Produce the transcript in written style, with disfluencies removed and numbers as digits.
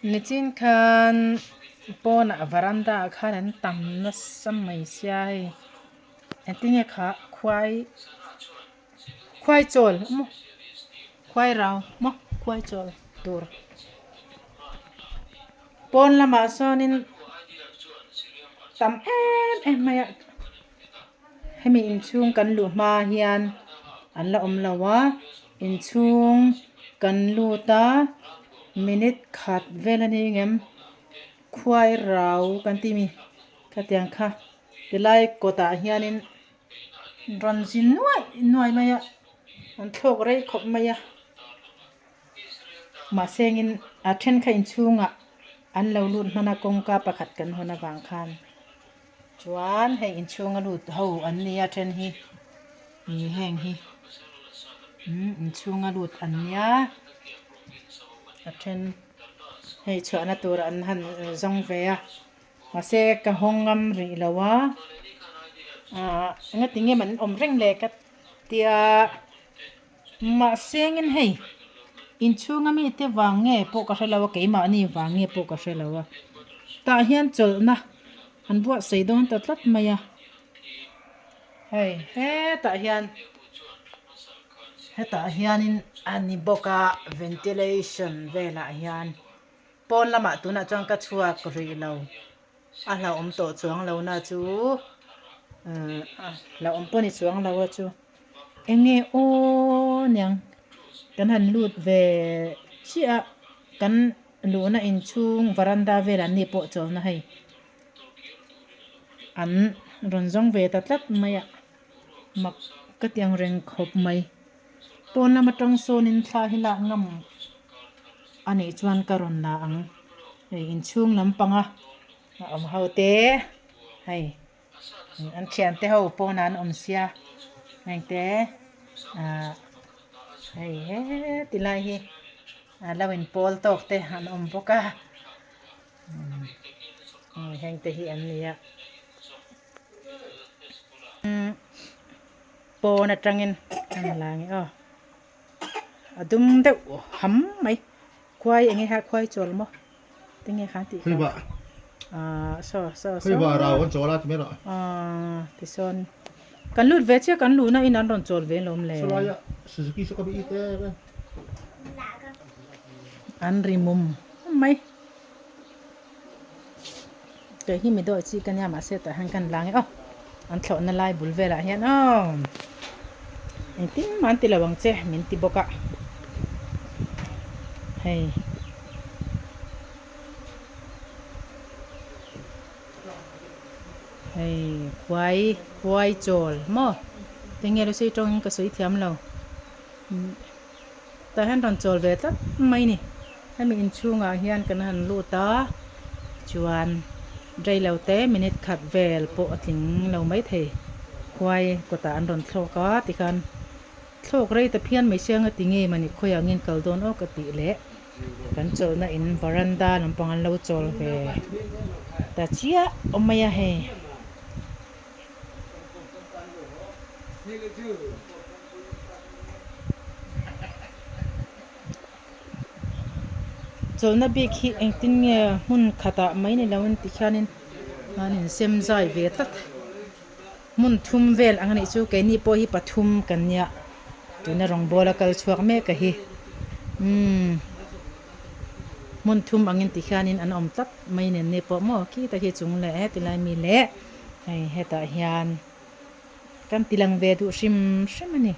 Nichin khan pawnah varanda ah khan an tam nasa mai sia hei engtin nge kha khuai khuai chawl maw khuai rau maw khuai chawl tur pawn lamah sawnin tam em em mai a hemi inchhung kan luh hma hian an la awm lo a inchhung kan lut a minute khat vel a ni ngem khuai rau kan tih mi khatiang kha tilai kawtah hianin rawn zin nuai nuai mai a an thlawk rei khawp mai a mahse engin a then kha inchhungah an lo lut hman a kawngka pakhat kan hawn avang khan. Chuan hei inchhunga lut ho an nia then hi ih heng hi umm inchhunga lut an nia a then hei chhuahna tur an han zawng ve a mahse ka hawng ngam rih lo a ah engati nge man awm reng le ka tia mahse engin hei inchhunga mite vang nge pawh ka hre lo a keimahni vang nge pawh ka hre lo a tah hian chawlhna an buatsaih dawn ta tlat mai a hei hetah hian hetah hianin a ni bawk a ventilation velah hian pawn lamah tunah chuan ka chhuak rih lo a hlauhawm tawh chuang lo na chu ahh hlauhawm pawh a ni chuang lo a chu. Eng nge aw niang kan han lut ve chiah a kan luhna inchhung varanda velah an ni pawh chawlhna hei an rawn zawng ve ta tlat mai a mak ka ti ang reng khawp mai pawn lam atang sawnin thla hi lak ngam a nih chuan ka rawn la ang hei inchhung lampanga a awm ho te hei. An thiante ho pawnah an awm sia heng te ahh hei heti lai hi a lo in pawl tawk te an awm bawk a heng te hi an ni a pawn atangin a la ang e aw a dum deuh ham mai khuai eng nge kha khuai chawl maw. Tinge khan tih kha ah saw saw saw ah tisawn kan lut ve chiah kan luhna in an rawn chawl ve lawm le an ri mum mai kei hi mi dawih chi ka nia mahse tah hian kan lang e aw an thlawhna lai bul velah hian aw engtin mah an ti lo ang che min ti bawk a hei. Hei khuai khuai chawl maw tinge lu sei tawngin ka sawi thiam lo tah hian rawn chawl ve tlat mai a ni hemi inchhungah hian kan han lut a chuan reilo te minute khat vel pawh a tling lo maithei khuai kawtah an rawn thlawk a tikhan thlawk rei ta phian mai sia nga ti nge mawni khawiah angin kal dawn aw ka tih leh. Kan chawlhna in varanda lampang an lo chawl ve ta chiah awm mai a hei. Chawlhna bik hi engtin nge hmun khatah mai ni lo in ti khianin an insem zai ve tlat. Hmun thum vel ang anih chu keini pawh hi pathum kan nia tuna rawngbawl a kal chhuak mek a hi umm hmun thum angin ti hianin an awm tlat mai nen ni pawh maw khi tak hi chung leh heti lai mi leh hei hetah hian kan ti lang ve duh hrim hrim a ni.